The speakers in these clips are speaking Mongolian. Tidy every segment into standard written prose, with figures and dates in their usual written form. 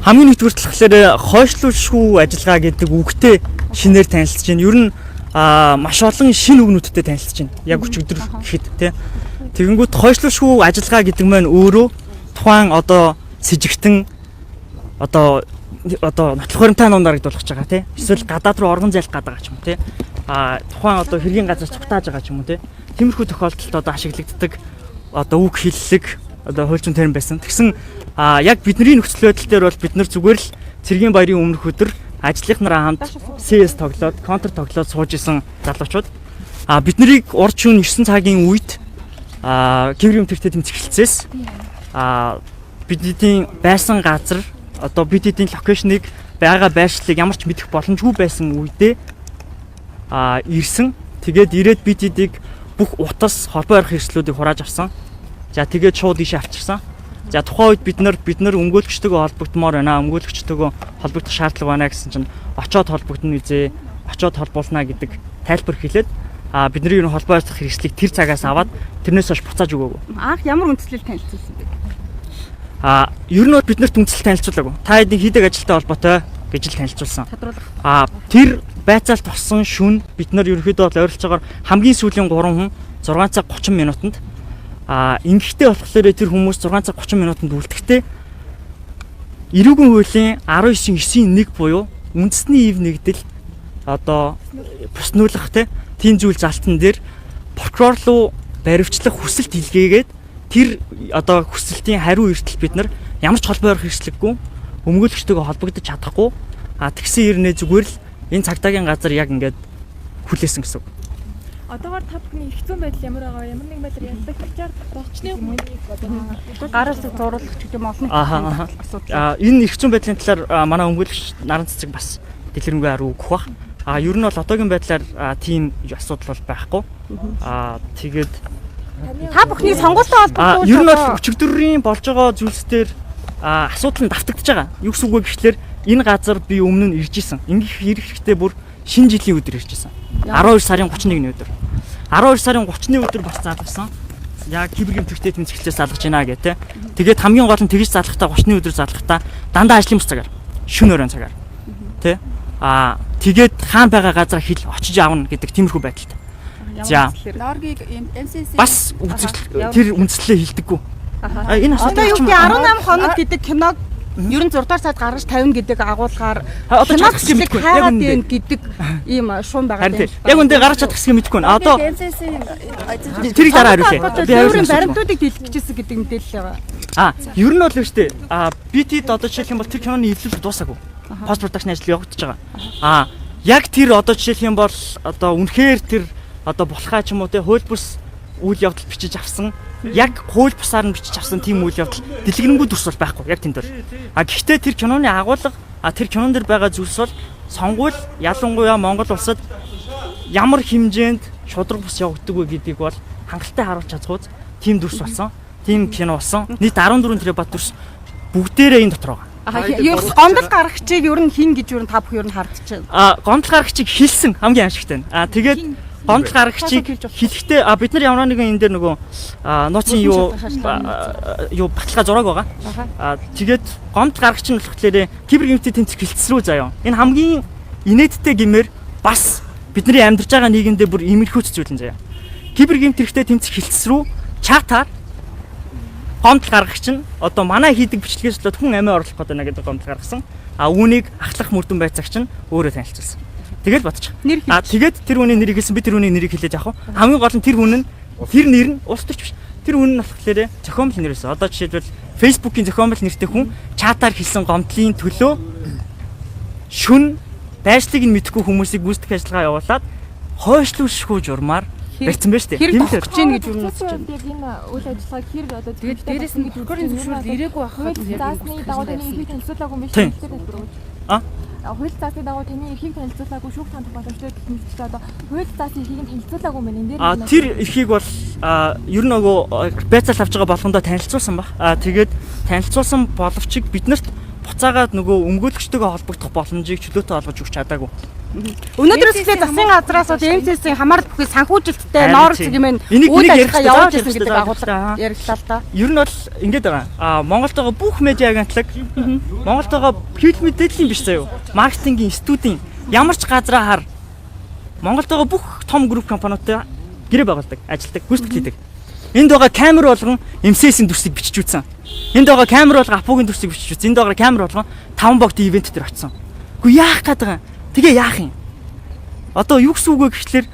Хамгийн нэгдүгээр болохоор хойшлуулшгүй ажиллагаа гэдэг үгтэй шинээр танилцж байна. Ер нь маш олон шинэ үгнүүдтэй танилцж байна. Яг өчигдөр гэхэд тий. Тэгэнгүүт хойшлуулшгүй ажиллагаа гэдэг маань өөрөө тухайн одоо сэжигтэн одоо нотлох баримтаа ном дарагдуулах гэж байгаа тий. Эсвэл гадаад руу оргон зайлах гадаа ч юм уу тий. Тухайн одоо хэргийн газар цугтааж байгаа ч юм уу тий. Тиймэрхүү тохиолдолд одоо ашиглагддаг одоо үг хэллэг одоо хууль зүйн термин байсан. Тэгсэн яг бидний нөхцөл байдал дээр бол бид нар зүгээр л цэргийн баярын өмнөх өдөр ажлынхнараа хамт CS тоглоод, Counter тоглоод сууж исэн залуучууд бид нарыг урд шөнө 9 цагийн үед кибер юмтэртэй тэмцэх хэлцээс бидний байсан газар одоо бидний location ыг байгаа байршлыг ямар ч мэдэх боломжгүй байсан үедээ ирсэн. Тэгээд ирээд бидийг бүх утас холбоо барих хэрэгслүүдийг хурааж авсан. За, тэгээд шууд ийшээ авчирсан. За, тухайн үед бид нар өмгөөлөгчтэйгөө холбогдмоор байна. Өмгөөлөгчтэйгөө холбогдох шаардлага байна гэсэн чинь очоод холбогдно үзээ, очоод холбуулна гэдэг тайлбар хэлээд бидний ер нь холбоо барих хэрэгслийг тэр цагаас аваад тэрнээс хойш буцааж өгөөгүй. Анх ямар үндслэл танилцуулсан бэ? Ер нь бол бид нарт үндсэл танилцуулаагүй. Та хэдийн хийдэг ажилтай холбоотой гэж л танилцуулсан. Тодруулах. Тэр байцаалт болсон шүн бид нар ерөнхийдөө бол ойролцоогоор хамгийн сүүлийн 3 хүн 6 цаг 30 минутанд ингэхдээ болохоор тэр хүмүүс 6 цаг 30 минутанд үлдэхдээ эрүүгэн хуулийн 19 9-1 буюу үндэсний ив нэгдэл одоо буснуулах тийм зүйл залтан дээр прокурор руу баривчлах хүсэлт илгээгээд, тэр одоо хүсэлтийн хариу эртэл бид нар ямар ч холбоо барих хэрэгслэггүй, өмгөөлөгчтэйгөө холбогдож чадахгүй, тэгсэн ирнэ зүгээр л энэ цагдаагийн газар яг ингээд хүлээсэн гэсэн үг. Одоогоор та бүхний эрх зүйн байдал ямар байгаа вэ? Ямар нэгэн байдлаар ялдагчаар орчны хүмүүнийг одоо Гараас зуруулах ч гэдэг юм олон асуудал. Энэ эрх зүйн байдлын талаар манай өмгөөлөгч Наран Цэцэг бас дэлгэрэнгүй хариу өгөх бах. Ер нь бол одоогийн байдлаар тийм асуудал бол байхгүй. Тэгээд Та бүхний сонгуультай холбогдуулж ер нь бол өчигдрийн болж байгаа зүйлс дээр асуудал нь давтагдж байгаа. Юу гэсэн үг вэ гэхлээр энэ газар би өмнө нь ирж исэн. Ингэх ирэх хэрэгтэй бүр шинэ жилийн өдөр ирж исэн. 12 сарын 31-ний өдөр. 12 сарын 30-ны өдөр бас залгасан. Яг кибер гэмтэрхтэй тэмцэлээс залгаж байна гэх тээ. Тэгээд хамгийн гол нь тэгж залхахтаа, 30-ны өдөр залхахтаа дандаа ажлын бус цагаар, шөнө оройн цагаар. Тэ? Тэгээд хаана байгаа газар хэл очиж авна гэдэг тиймэрхүү байдалтай. За. Норгийг MCC Бас үзэгдэл тэр үндслээ хилдэггүй. Энэ Одоо асуудал юу гэдэг 18 хоног гэдэг киног ер нь 6 дугаар сард гаргаж тавина гэдэг агуулгаар Одоо кино чадах юм бичлэг мэдэхгүй. Яг хайгаад үнэндээ. байна гэдэг ийм шуум байгаа Харин тий. Яг үндэ гаргаж чадах хэсгийг мэдэхгүй байна. Одоо MCC эзэн тэрийг дараа хариулъя. Би хариулах Өөрийн асуудал. баримтуудыг дэлгэж гэдэг мэдээлэл байгаа. Ер нь бол шүү дээ. BT-д одоо жишээлх юм бол тэр киноны эвлэл дуусаагүй. Post production ажил явагдаж байгаа. Яг тэр одоо жишээлх юм бол одоо үнэхээр тэр одоо булхаа ч юм уу те хууль бус үйл явдал бичиж авсан. Яг хууль бусаар нь бичиж авсан тийм үйл явдал дэлгэрэнгүй дүрс бол байхгүй яг тэнд бол. Гэхдээ тэр киноны агуулга, тэр кинон дэр байгаа зүйлс бол сонгуул ялангуяа Монгол улсад ямар хэмжээнд шудраг бус явагддаг вэ гэдгийг бол хангалттай харуулж чадхуйц тийм дүрс болсон. Тийм кино болсон. Нийт 14 терабайт дүрс бүгдээрээ энэ дотор байгаа. Ер нь гомдол гаргахчийг ер нь хин гэж ер нь та бүхэн ер нь хардчихна. Гомдол гаргахчийг хэлсэн хамгийн аимшигтай нь. Тэгээд гомдол гаргахчийг хэлэхдээ бид нар ямар нэгэн энэ дээр нөгөө нууцын юу юу баталгаа зураг байгаа. Тэгээд гомдол гаргахч нь болохоор кибер гэмтээ тэмцэх хэлтс рүү заяа. Энэ хамгийн инээдтэй гэмээр бас бидний амьдарч байгаа нийгэмдээ бүр иймэрхүү зүйл нь заяа. Кибер гэмт хэрэгтэй тэмцэх хэлтс рүү чатаар гомдол гаргах чинь одоо манай хийдэг бичлэгээс болоод хүн амиа орлох гэдэг байна гэдэг гомдол гаргасан. Үүнийг ахлах мөрдөн байцаагч нь өөрөө танилцуулсан. Тэгэл бодчих. Тэгээд тэр хүний нэрийг хэлсэн, би тэр хүний нэрийг хэлээд яах вэ? Хамгийн гол нь тэр хүн нь тэр нэр нь улс төрч биш. Тэр хүн нь болохоор зохиомл нэр байсан. Одоо жишээлбэл Facebook-ийн зохиомл нэртэй хүн чатаар хэлсэн гомдлын төлөө шүн байршлыг нь мэдэхгүй хүмүүсийг гүйцэтгэх ажиллагаа явуулаад хойшлуулшгүй журмаар барьсан байж тээ. Хэрэг Тийм л тохиж гин гэж юу нууцж байна. Яг энэ үйл ажиллагааг хэр одоо Тэгээд дээрэс нь прокурорын зөвшөөрөл ирээгүй байхад хууль заасны дагуу таны эрхийг танилцуулаагүй юм биш Тийм. үү? Тайлбар өгөөч. Хууль заасны дагуу таны эрхийг танилцуулаагүй шүүх хандах боломжтой гэх мэт чинь одоо хууль заасны эрхийг нь танилцуулаагүй юм байна. Энэ дээр Тэр эрхийг бол ер нь нөгөө байцаал авч байгаа болгондоо танилцуулсан баг. Тэгээд танилцуулсан боловч биднэрт буцаагаад нөгөө өмгөөлөгчтэйгээ холбогдох боломжийг чөлөөтэй олгож өгч чадаагүй. Өнөөдрөөс эхлээд засгийн газраас бол MCS-ийн хамаарал бүхий санхүүжилттэй Харин ноорог тийм. зүг юм Энийг- үйл энийг ярих ажиллагаа хэрэгтэй, явуулж заавал ирсэн гэдэг ярих агуулга хэрэгтэй. ярьлаа л да. Ер нь бол ингэж байгаа. Монголд байгаа бүх медиа агентлаг Монголд байгаа хэвлэл мэдээллийн биш заяа. Маркетингийн студийн ямар ч газраа хар Монголд байгаа бүх том групп компаниудтай гэрээ байгуулдаг, ажилладаг, гүйцэтгэл хийдэг. Энд байгаа камер болгон MCS-ийн дүрсийг бичиж үзсэн. Энд байгаа камер болгон Апугийн дүрсийг бичиж үзсэн. Энд байгаа камер болгон 5 богд ивент дээр очсон. Үгүй яах гээд байгаа юм? Тэгээ яах юм? Одоо юу гэсэн үг вэ гэхлээр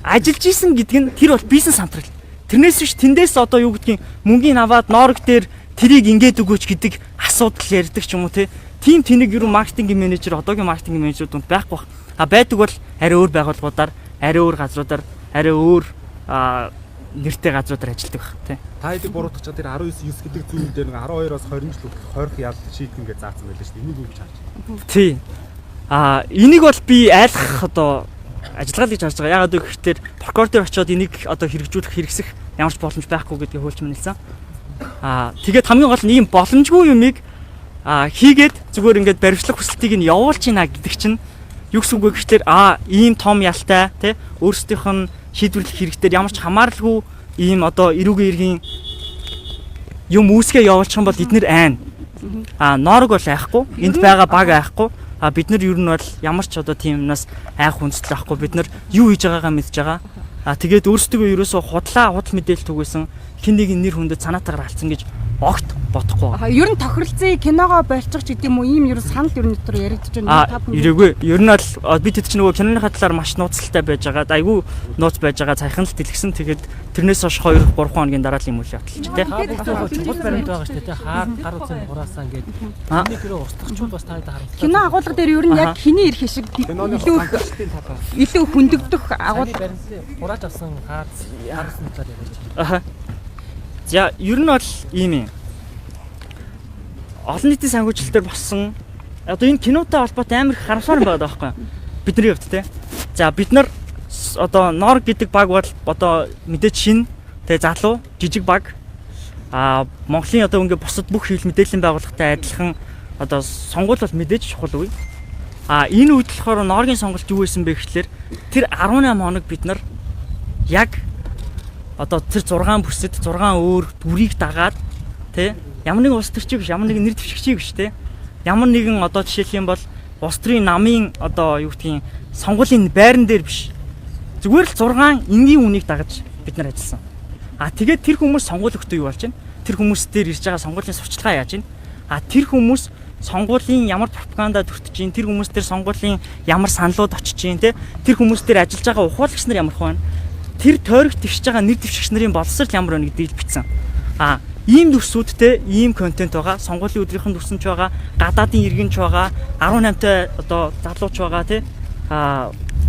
ажиллаж исэн гэдэг нь тэр бол бизнес хамтрал. Тэрнээс биш тэндээс одоо юу гэдгийг мөнгөний аваад ноорог дээр тэрийг ингээд өгөөч гэдэг асуудал ярьдаг ч юм уу те. Тим тэнэг ер нь маркетингийн менежер одоогийн маркетингийн менежер дунд байхгүй бах. А байдаг бол арай өөр байгууллагуудаар, арай өөр газруудаар, арай өөр нэртэй газруудаар ажилладаг бах те. Та хэдийг буруутгах чад тэр 19 9 гэдэг зүйл дээр нэг 12-оос 20 жил хүртэл хорих ял шийдэн гэж заасан байлаа шүү дээ. Энийг юу гэж харж байна? Тий. Энийг бол би айлгах одоо ажиллагаа л гэж харж байгаа. Яагаад гэвэл тэр прокурор дээр очиод энийг одоо хэрэгжүүлэх хэрэгсэх ямар ч боломж байхгүй гэдгийг хуульч мэнэлсэн. Тэгээд хамгийн гол нь ийм боломжгүй юмыг хийгээд зүгээр ингээд баримтлах хүсэлтийг нь явуулж гинэ гэдэг чинь юу гэсэн үг вэ гэхлээр ийм том ялтай тий өөрсдийнх нь шийдвэрлэх хэрэгтэй ямар ч хамааралгүй ийм одоо эрүүгийн иргэн юм үүсгээ явуулчих юм бол эднэр айн. Ноорог бол айхгүй, энд байгаа баг айхгүй. Бид нар ер нь бол ямар ч одоо тийм юмнаас айх хүндэтгэл авахгүй. Бид нар юу хийж байгаагаа мэдж байгаа. Тэгээд өөрсдөө ерөөсөө худлаа худал мэдээлэл түгээсэн хин нэгэн нэр хүндэд санаатаагаар алдсан гэж огт бодохгүй байгаа. Ер нь тохиролцъё киногоо болчих ч гэдэг юм уу ийм ер нь санал ер нь дотор яригдж байна. Та бүхэн Ирээгүй. Ер нь бол бид хэд ч нөгөө киноныхаа талаар маш нууцлалтай байж байгаа. Айгүй нууц байж байгаа. Саяхан л дэлгэсэн. Тэгээд тэрнээс хойш 2 3 хоногийн дараа л юм үйл явдал ч тий. Та бүхэн чухал баримт байгаа шүү дээ. Тэ хаар гар утсны хураасан гэдэг. Энийг хэрэг устгахчуд бас та хэд харамсалтай. Кино агуулга дээр ер нь яг хиний эрх шиг Киноны илүү их хангалттай талаар. илүү хөндөгдөх Таны агуулга баримтын хурааж авсан хаар гар утсны талаар яриач. Аха. За, ер нь бол ийм юм. Олон нийтийн санхүүжилтээр болсон одоо энэ кинотой холбоотой амар их харамсаар юм байгаа байхгүй юу? Бидний хувьд те. За, бид нар одоо Нор гэдэг баг бол одоо мэдээж шин тэгээ залуу жижиг баг. Монголын одоо ингээ бусад бүх хэвлэл мэдээллийн байгууллагатай адилхан одоо сонгуул бол мэдээж чухал үе. Энэ үед болохоор Норгийн сонголт юу байсан бэ гэхлээр тэр 18 хоног бид нар яг одоо тэр 6 бүсэд 6 өөр дүрийг дагаад тий ямар нэгэн улс төрчийг биш, ямар нэгэн нэр дэвшигчийг биш тий ямар нэгэн одоо жишээлх юм бол улс төрийн намын одоо юу гэдгийг сонгуулийн байран дээр биш зүгээр л 6 энгийн үнийг дагаж бид нар ажилласан. Тэгээд тэр хүмүүс сонгуул өгтөө юу болж байна? Тэр хүмүүс дээр ирж байгаа сонгуулийн сурчлагаа яаж байна? Тэр хүмүүс сонгуулийн ямар пропаганда төртөж чинь, тэр хүмүүс дээр сонгуулийн ямар саналууд очиж чинь, тэ тэр хүмүүс дээр ажиллаж байгаа ухуулагч нар ямар хүн байна? Тэр тойрогт дэвшиж байгаа нэр дэвшигч нарын боловсрол ямар байна гэдгийг бичсэн. Ийм дүрсүүдтэй ийм контент байгаа. Сонгуулийн өдрийнхэн дүрсэн ч байгаа, гадаадын иргэн ч байгаа, 18-тай одоо залууч байгаа, тий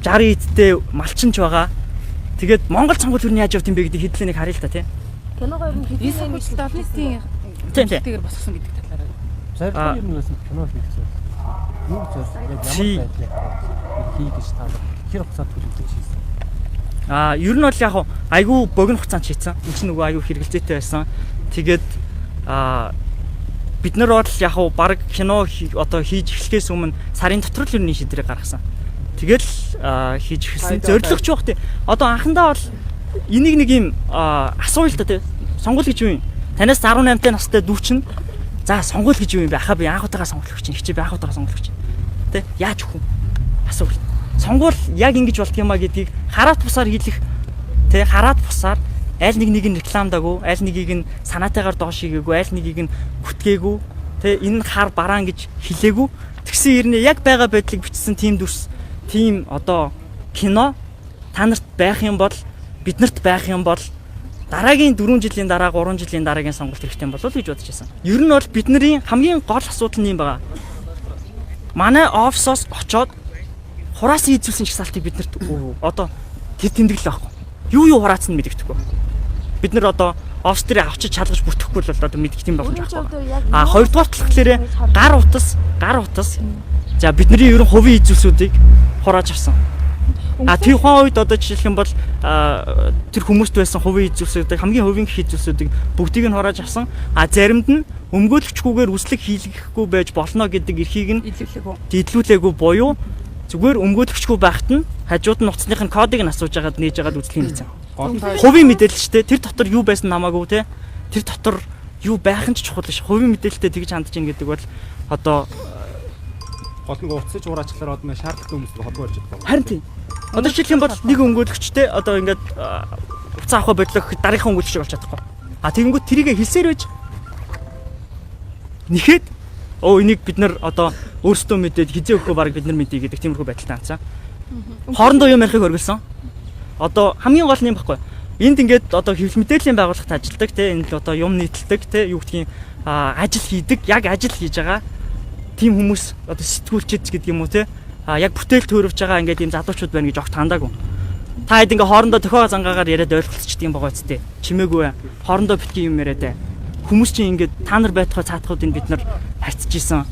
60 эдтэй малчин ч байгаа. Тэгээд Монгол сонгуул юу яаж явд юм бэ гэдэг хэдлээ нэг харъя л та тий. Киногоо ер нь Энэ хэдийн санхүүжилт олон нийтийн Тийм. зөвшөөрлтэйгээр босгосон гэдэг талаар. Зорилго нь ер нь байсан кино хийх зүйл. Юу зорилго яг Тий. ямар байдлаар хий гэж та нар хэр хугацаанд төлөвлөж хийсэн? Ер нь бол яг айгүй богино хугацаанд хийсэн. Энд чинь нөгөө айгүй хэрэгэлзээтэй байсан. Тэгээд бид нар бол яг баг кино одоо хийж эхлэхээс өмнө сарын дотор л ер нь шийдвэрийг гаргасан. Тэгэл хийж эхэлсэн. Зорилго ч байх тий. Одоо анхандаа бол энийг нэг юм асууя л та тий. Сонгуул гэж юу юм? Танаас 18 настай дүү чинь за сонгуул гэж юу юм бэ? Ахаа би анх удаага сонгуул өгч чинь. Хичээ би анх удаага сонгуул өгч чинь. Тэ яаж өгөх юм? Асуул. Сонгуул яг ингэж болдго юм а гэдгийг хараат бусаар хэлэх тэ хараат бусаар аль нэг нэг нь рекламдаагүй, аль нэгийг нь санаатайгаар доош хийгээгүй, аль нэгийг нь гүтгээгүй, тэ энэ нь хар бараан гэж хэлээгүй. Тэгсэн хэрнээ яг байгаа байдлыг бичсэн тийм дүрс, тийм одоо кино та нарт байх юм бол биднэрт байх юм бол дараагийн 4 жилийн дараа 3 жилийн дараагийн сонголт хэрэгтэй юм болов уу гэж бодож байсан. Ер нь бол бидний хамгийн гол асуудал нь юм байгаа. Манай офисоос очоод хураасан хийзүүлсэн жагсаалтыг биднэрт одоо тэр тэмдэглэл байхгүй. Юу хураацсан нь мэдэгдэхгүй. Бид нар одоо офис дээр авчиж чалгаж бүртгэхгүй л одоо мэдэх юм боломж байхгүй. Хоёрдугаар талхлаарэ гар утас. За бидний ерөн хувийн хийзүүлсүүдийг хурааж авсан. Тэр тухайн үед одоо жишээлх юм бол тэр хүмүүст байсан хувийн хийзүүлсүүдийг хамгийн хувийн хийзүүлсүүдийг бүгдийг нь хурааж авсан. Заримд нь өмгөөлөгчгүйгээр үслэг хийлгэхгүй байж болно гэдэг эрхийг нь илүүлээгүй. Илүүлээгүй буюу Зүгээр өмгөөлөгчгүй байхад нь хажууд нь утасных нь кодыг нь асууж агаад нээж агаад үзлийг хийсэн. Гол нь Хувийн мэдээлэл шүү дээ. Тэр дотор юу байсан хамаагүй те. Тэр дотор юу байх нь ч чухал биш. Хувийн мэдээлэлтэй тэгж хандж ийн гэдэг бол одоо гол нь утсыг ураачлахаар одоо шаардлагатай хүмүүс холбоо барьж чадахгүй. харин тийм. Одоо жишээлх юм бол нэг өмгөөлөгчтэй одоо ингээд утас авах боллоо гэхэд дараагийнхаа өмгөөлөгчийг олж чадахгүй. А тэгэнгүүт тэрийг хэлсээр байж нэхэд өө энийг бид нар одоо өөрсдөө мэдээд хизээ өгөхөө бараг бид нар мэдээ гэдэг тиймэрхүү байдалтай хандсан. Хоорондоо юм ярихыг оргилсан. Одоо хамгийн гол нь юм баггүй. Энд ингээд одоо хэвлэл мэдээллийн байгууллагт ажилладаг те энд одоо юм нийтэлдэг те юу гэдгийг ажил хийдэг яг ажил хийж байгаа тийм хүмүүс одоо сэтгүүлчид гэдэг юм уу те яг бүтээл төрөвж байгаа ингээд ийм залуучууд байна гэж огт хандаагүй. Та хэд ингээ хоорондоо тохио зангаагаар яриад ойлголцчихдээ юм байгаа үстэй. Чимээгүй. Хоорондоо битгий юм яриад бай. Хүмүүс чинь ингээд та нар байтугай цаатахуудыг бид нар харьцаж исэн.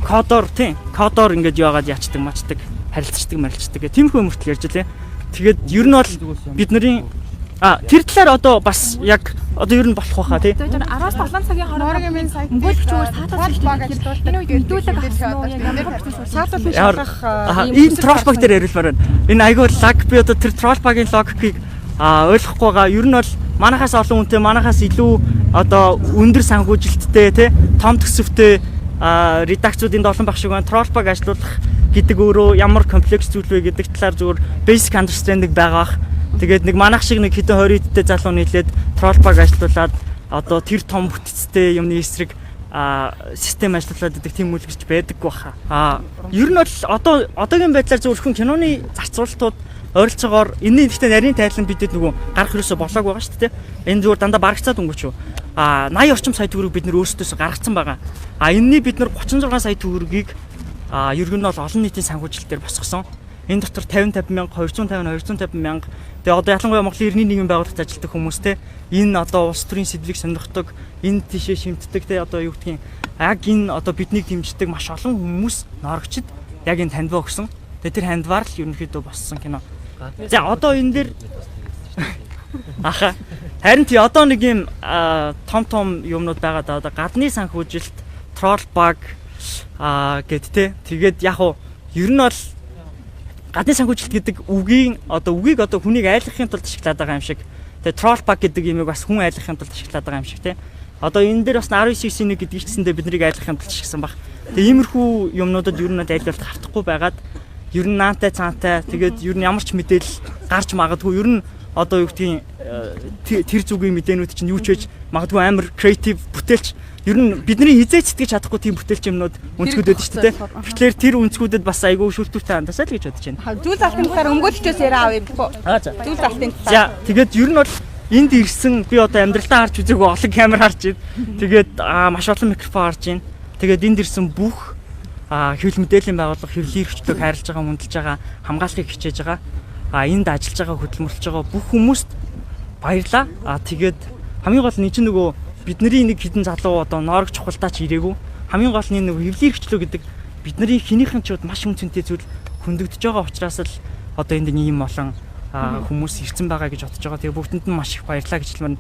Кодоор тийм кодоор ингээд яагаад яачдаг мачдаг харилцдаг марилцдаг гэх тиймэрхүү юм хүртэл ярьж лээ. Тэгээд ер нь бол бидний тэр талаар одоо бас яг одоо ер нь болох байхаа тий. За тэр 10-7 цагийн хооронд Норгийн минь сайт өмгөөлөгч өөр саатуулсан шүү дээ. Энэ үед мэдүүлэг авсан уу? Яг ямар процесс саатуулын Ямар- шалгах Энэ троллбаг дээр яриулмаар байна. Энэ айгүй лаг би одоо тэр троллбагийн логикийг ойлгохгүй байгаа. Ер нь бол манахаас олон хүнтэй, манахаас илүү одоо өндөр санхүүжилттэй тий том төсөвтэй редакцуудын олон баг шиг байна. Троллбаг ажилуулах гэдэг өөрөө ямар комплекс зүйл вэ гэдэг талаар зүгээр basic understanding байгаа бах. Тэгээд нэг манах шиг нэг хэдэн 20 эдтэй залуу нийлээд троллбаг ажилуулад одоо тэр том бүтцтэй юмны эсрэг систем ажиллуулад гэдэг тийм үлгэрч байдаггүй баха. Ер нь бол одоо одоогийн байдлаар зөвхөн киноны зарцуулалтууд ойролцоогоор энэний гэхдээ нарийн тайлан бидэд нөгөө гарах ерөөсө болоог байгаа шүү дээ. Энэ зүгээр дандаа барагцаад өнгөч юу. 80 орчим сая төгрөг бид нэр өөрсдөөсөө гаргацсан байгаа. Энэний бид нар 36 сая төгрөгийг ер нь бол олон нийтийн санхүүжилтээр босгосон. Энэ дотор 50 50 мянга, 250 250 мянга. Тэгээ одоо ялангуяа Монголын 91 нийгмийн байгууллагт ажилладаг хүмүүс те энэ одоо улс төрийн сэдвийг сонирхдог, энэ тийшээ шимтдэг те одоо юу гэдгийг яг энэ одоо биднийг дэмждэг маш олон хүмүүс норогчд яг энэ хандваа өгсөн. Тэгээ тэр хандваар л ерөнхийдөө боссон кино. За одоо энэ дэр аха харин тий одоо нэг юм том том юмнууд байгаа да. Одоо гадны санхүүжилт, тролл баг гэд те. Тэгээд яг уу ер нь бол гадны санхүүжилт гэдэг үгийн одоо үгийг одоо хүнийг айлгахын тулд ашиглаад байгаа юм шиг. Тэгээ тролл баг гэдэг юмыг бас хүн айлгахын тулд ашиглаад байгаа юм шиг те. Одоо энэ дээр бас 1991 гэдэг ичсэндээ биднийг айлгахын тулд ашигласан баг. Тэгээ иймэрхүү юмнуудад ер нь айлгалт автахгүй байгаад ер нь наантай цаантай тэгээд ер нь ямар ч мэдээлэл гарч магадгүй ер нь одоо юу гэдгийг тэр зүгийн мэдээнүүд чинь юу ч байж магадгүй амар креатив бүтээлч ер нь бидний хизээч сэтгэж чадахгүй тийм бүтээлч юмнууд өнцгүүд байдаг шүү дээ. Тэгэхээр тэр өнцгүүдэд бас айгүй шүүлтүүртэй хандасаа л гэж бодож байна. Зүйл залтын талаар өмгөөлөгчөөс яриа авъя бөхөө. За. Зүйл залтын талаар. За тэгээд ер нь бол энд ирсэн би одоо амьдралдаа харж үзээгүй олон камер харж байна. Тэгээд маш олон микрофон харж байна. Тэгээд энд ирсэн бүх хэвлэл мэдээллийн байгууллага хэвлэлийн эрхчлөөг хайрлаж байгаа, хүндэлж байгаа, хамгаалахыг хичээж байгаа. Энд ажиллаж байгаа, хөдөлмөрлөж байгаа бүх хүмүүст баярлалаа. Тэгээд хамгийн гол нь чинь нөгөө бидний нэг хідэн залуу одоо ноорог чухалдаач ирээгүй. Хамгийн гол нь нөгөө хэвлэлийн эрхчлөө гэдэг бидний хинийхэн ч маш үн цэнтэй зүйл хөндөгдөж байгаа учраас л одоо энд ийм олон хүмүүс ирсэн байгаа гэж бодож байгаа. Тэгээ бүгдэнд нь маш их баярлалаа гэж хэлмээр.